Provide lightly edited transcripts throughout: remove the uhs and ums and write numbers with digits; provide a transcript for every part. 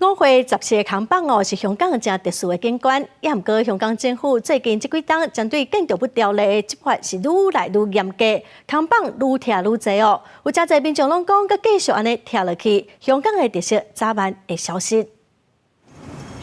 五花十四个看板哦，是香港誠特殊的景觀。也毋過，香港政府最近這幾冬針對建築物條例的執法是愈來愈嚴格，看板愈拆愈濟哦。有誠濟民眾攏講，閣繼續按呢拆落去，香港的特色早晚會消失。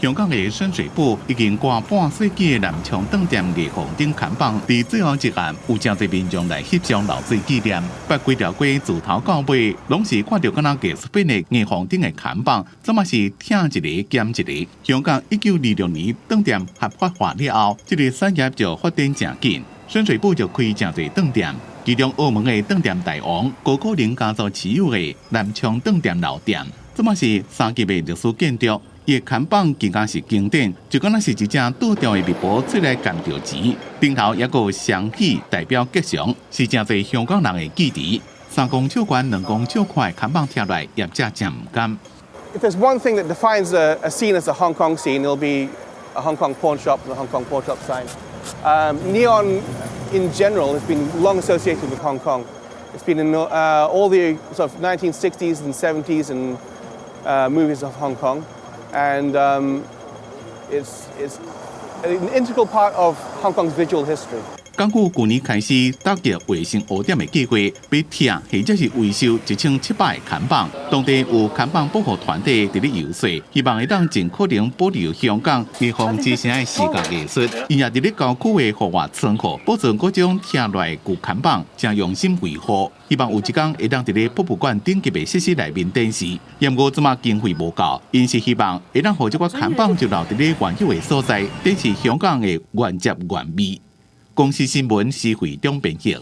香港的深水埗已經掛半世紀的南昌當店霓虹燈看板，佇最後一暗有誠濟民眾來翕相留做紀念。不過規條街自頭到尾，攏是看著敢若藝術品的霓虹燈的看板，這馬是拆一个減一个。香港1926年當店合法化了後，這个產業就發展誠緊。深水埗就開誠濟當店，其中澳門的當店大王高可寧家族持有的南昌當店老店，這馬是三級的歷史建築。伊的看板更加是經典，就敢若是一隻倒吊的蜜婆出來攢著錢，頂頭猶閣有雙喜代表吉祥，是誠濟香港人的記憶。3公尺懸、2公尺寬的看板拆來，業者誠毋甘。 If there's one thing that defines a scene as a Hong Kong scene, it'll be a Hong Kong pawn shop and a Hong Kong pawn shop sign. Neon in general has been long associated with Hong Kong. It's been in all the sort of 1960s and 70s and movies of Hong Kong. And it's an integral part of Hong Kong's visual history. 港府舊年開始打擊衛生污點的計劃，欲拆或者是維修1700个看板。當地有看板保護團體佇咧遊說，希望會當盡可能保留香港霓虹之城的視覺藝術。𪜶也佇咧郊區的戶外倉庫保存各種拆落來舊看板，誠用心維護。希望有一天會當佇咧博物館頂級的設施內面展示。毋過這馬經費無夠，𪜶是希望會當予這寡看板就留佇咧原有的所在，展示香港的原汁原味。公視新聞施惠中編譯。